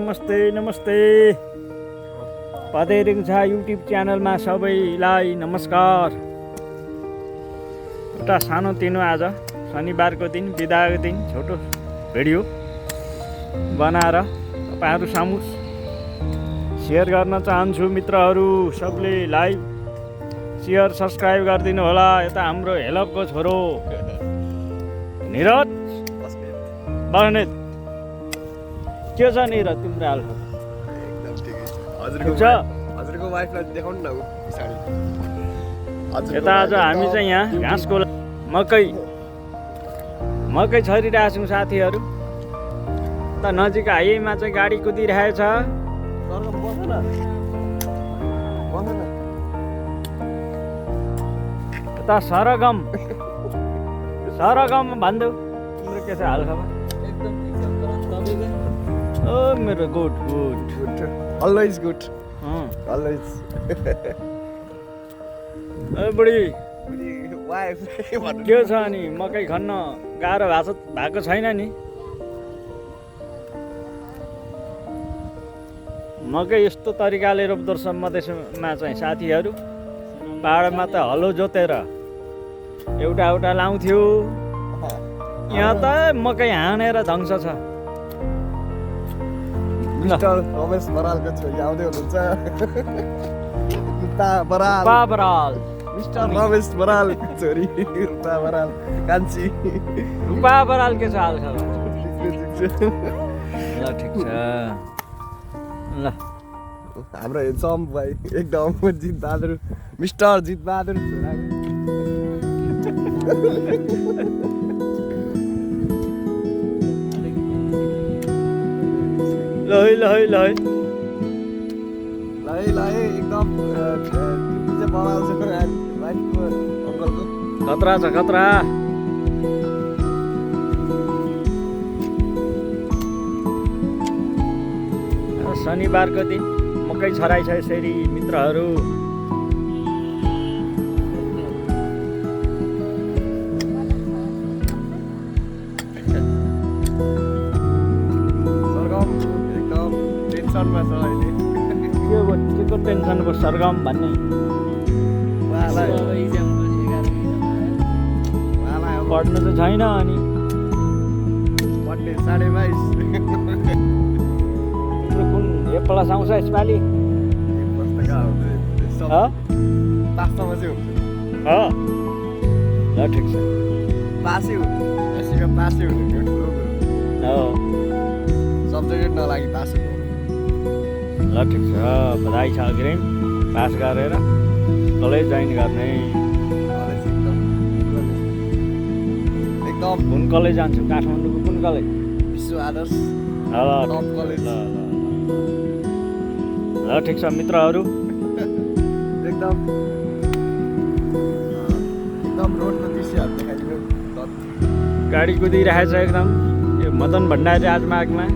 नमस्ते नमस्ते पदेरिङछा युट्युब च्यानलमा सबैलाई नमस्कार। एउटा सानोतिनो आज शनिबारको दिन बिदाको दिन छोटो भिडियो बनाएर तपाईहरु सामु सेयर गर्न चाहन्छु। मित्रहरू सबले लाइक सेयर सब्स्क्राइब गरिदिनु होला। यता हाम्रो हेलपको छोरो निरज बस्नेत के छ निरज तिम्रो हाल? एकदम ठिकै छ। हजुरको वाइफलाई देखाउनु न पछाडी। यता आज हामी चाहिँ यहाँ घाँसको मकै छरिरहेका छौँ साथीहरू। त नजिक हाइवेमा चाहिँ गाडी कुदिरहेछ। यता सरगम भन्दै तिम्रो के छ हाल खबर? ओ मेरो गुड अलवेज गुड अलवेज ए बुढी वाइफ के छ अनि मकै खन्न गाह्रो भएको छैन नि? मकै यस्तो तरिकाले रोप्दो रहेछ मधेसमा चाहिँ साथीहरू। पहाडमा त हलो जोतेर एउटा लाउँथ्यो, यहाँ त मकै हानेर ध्वंस छ। मिस्टर रमेश बरालको छोरी आउँदै हुनुहुन्छ। रुपा बराल मिस्टर रमेश बराल छोरी रुपा बराल कान्छी रुपा बराल के छ हाल खबर? ल ठिक छ ल। हाम्रो हेन्सम भाइ एकदम जित बहादुर मिस्टर जित बहादुर छोरा। ल एकदम चाहिँ बराल छ वाइफको अङ्कलको खतरा छ खतरा। शनिबारको दिन मकै छराइ छ यसरी मित्रहरू। सरगम एकदम टेन्सनमा छ अहिले। के को टेन्सन भयो सरगम भन्ने? पढ्नु त छैन अनि पढ्ने 22:30 कुन ए प्लस आउँछ यसपालि? पाससम्म चाहिँ हुन्छ। ल ठिक छ पासै हुन्छ एसीको पासै हुने ठुलो कुरो। सब्जेक्ट नलागि पास हुनु। ल ठिक छ बधाई छ अग्रिम पास गरेर कलेज जोइन गर्ने। एकदम कुन कलेज जान्छु? काठमाडौँको कुन कलेज? विश्व आदर्श टप कलेज। ल ठिक छ मित्रहरू। एकदम रोडको दृश्यहरू देखाइदिनु। गाडी कुदिरहेछ एकदम यो मदन भण्डारी राजमार्गमा।